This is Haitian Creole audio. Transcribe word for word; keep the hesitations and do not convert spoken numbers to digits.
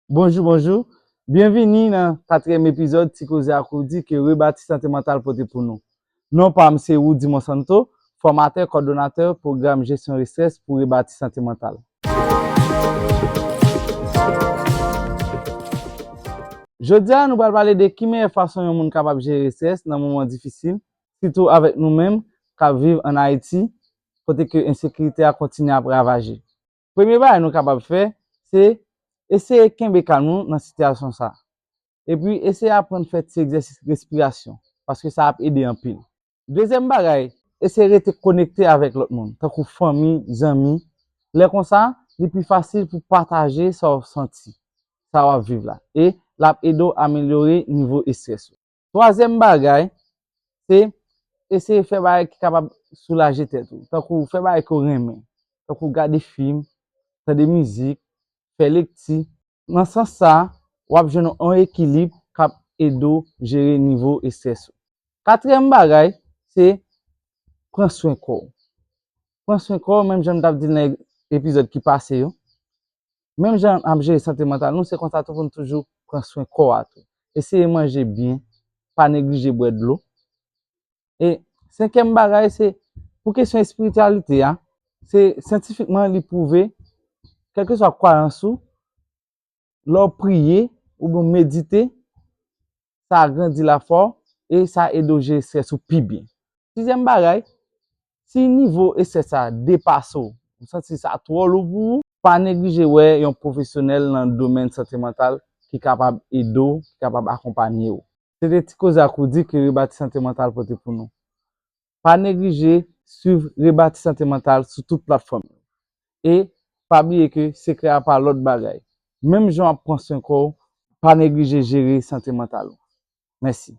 Bonjou, bonjou. Byenvini nan katriyèm epizòd Ti Koze ak Roody ke Rebati Sante Mantal pote pou nou. Non pa m se Roody Monsanto, fòmatè, kòdonatè pwogram jesyon estrès pou Rebati Sante Mantal. Jodi a, nou pral pale de ki meyè fason yon moun kapab jere estrès nan moman difisil, sitou avèk nou menm k ap viv ann Ayiti, kote ke ensekirite a kontinye ap ravaje. Premye bagay nou kapab fè, se eseye kenbe kalm nou nan sitiyasyon sa a. Epi eseye aprann fè ti egzèsis respirasyon, paske sa ap ede anpil. Dezyèm bagay, eseye rete konekte avèk lòt moun, tankou fanmi, zanmi. Lè konsa, li pi fasil pou pataje sa w santi, sa w ap viv la, e l ap ede w amelyore nivo estrès ou. Twazyèm bagay, se eseye fè bagay ki kapab soulaje tèt ou, tankou fè bagay ke w renmen, tankou gade fim, tande mizik, fè lekti. Nan sans sa a, w ap jwenn yon ekilib k ap ede w jere nivo estrès ou. Katriyèm bagay, se pran swen kò w. Pran swen kò w, menm jan m t ap di l nan epizòd ki pase yo. Menm jan n ap jere sante mantal nou, se konsa tou pou n toujou pran swen kò a tou. Eseye manje byen, pa neglije bwè dlo. E senkyèm bagay, se pou kesyon espirityalite a, se syantifikman li pwouve, kèlkeswa kwayans ou, lè w priye oubyen w medite, sa agrandi lafwa w e sa ede w jere estrès ou pi byen. Sizyèm bagay, si nivo estrès sa depase w, ou santi sa twò lou pou ou, pa neglije wè yon pwofesyonèl nan domèn sante mantal ki kapab ede w, ki kapab akonpanye w. Se te Ti Koze ak Roody ke Rebati Sante Mantal pote pou nou. Pa neglije swiv Rebati Sante Mantal sou tout platfòm yo. E pa bliye ke sekrè a pa lòt bagay. Menm jan w ap pran swen kò w, pa neglije jere sante mantal ou. Mèsi.